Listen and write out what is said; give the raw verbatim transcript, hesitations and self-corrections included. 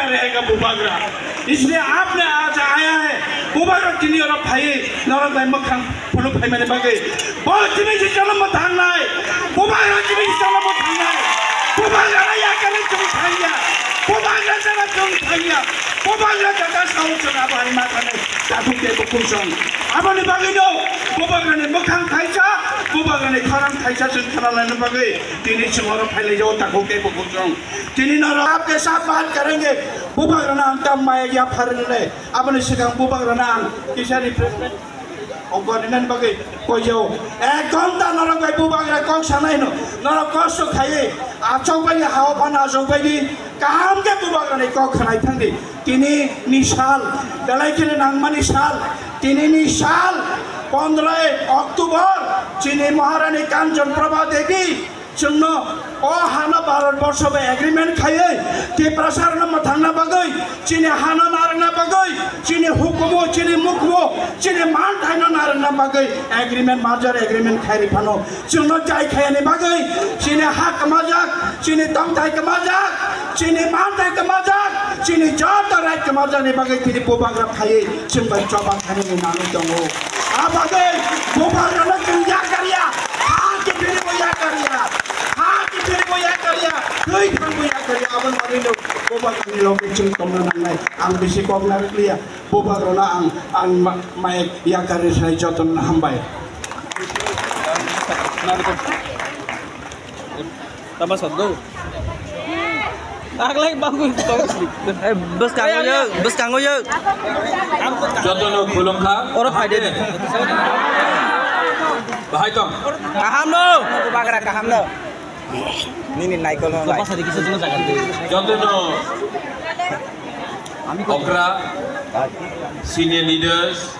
रहेगा बुबाग्रा। इसलिए आपने आज आया है, बुबाग्रा tini oro phaiwi norok bai mwkhang phunuk phaimani bagwi. Bo tini si jonom bo thangnai, bubagra tini si jonom bo thangnai. Bubagra na yakari chwng thangya, bubagra jana chwng thangya, bubagra jaga sao chwng abo hai ma thangwi takhuk tei bukhuk chwng. Aboni bagwino bubagrani mwkhang thaisa, bubagrani khorang thaisa chwng khwnalaina bagwi tini chwng oro phailaijao takhuk tei bukhuk chwng. Tini norok aapke saath baat karenge, bubagrana ang tam maya yapharne. Aboni swkang bubagrana ang kisa refreshment ongkor rinani bagwi koijao. Ek ghonta norok bai bubagra kok sanai hwno. Norok kosto khaiwi achukbaini hao phano achukbaini kaham khe bubagrani kok khwnai thangdi. Tini ni sal, belai kheno nangmani sal. Tini ni sal, pondroi October, chini Maharani Kanchan Prabha Devi, chwngno o hano Bharat borsho bai agreement khaiwi Tiprasa rokno mwthangna bagwi, chini hano narwkna bagwi, chini hukumu, chini mukumu, chini manthaino narwkna bagwi agreement, merger agreement khairi phano chwngno jai khayani bagwi, chini ha kwmajak, chini tongthai kwmajak, chini manthai kwmajak, chini joto right kwmajakni bagwi tini bubagra phaiwi chwng bai choba khainani nangwi tongo. A bagwi bubagrano chwng yakarya, ha kiphilwi bo yakarya, ha kiphilwi bo yakarya, twi thangwi yakarya, aboni bagwino bubagrani loge chwng tongna nangnai. Ang bisi kok narwkliya, bubagrano ang, ang ma-, mai yakarwi sai jotono hambai. Tama sotgo. Taklai bangwi tong. Eh, bwskango yo, bwskango yo. Jotono khulumkha. Oro phaide. Bahai tong. Kaham no. Bagra kaham no. Nini naikol no lai. Jotono okra, senior leaders.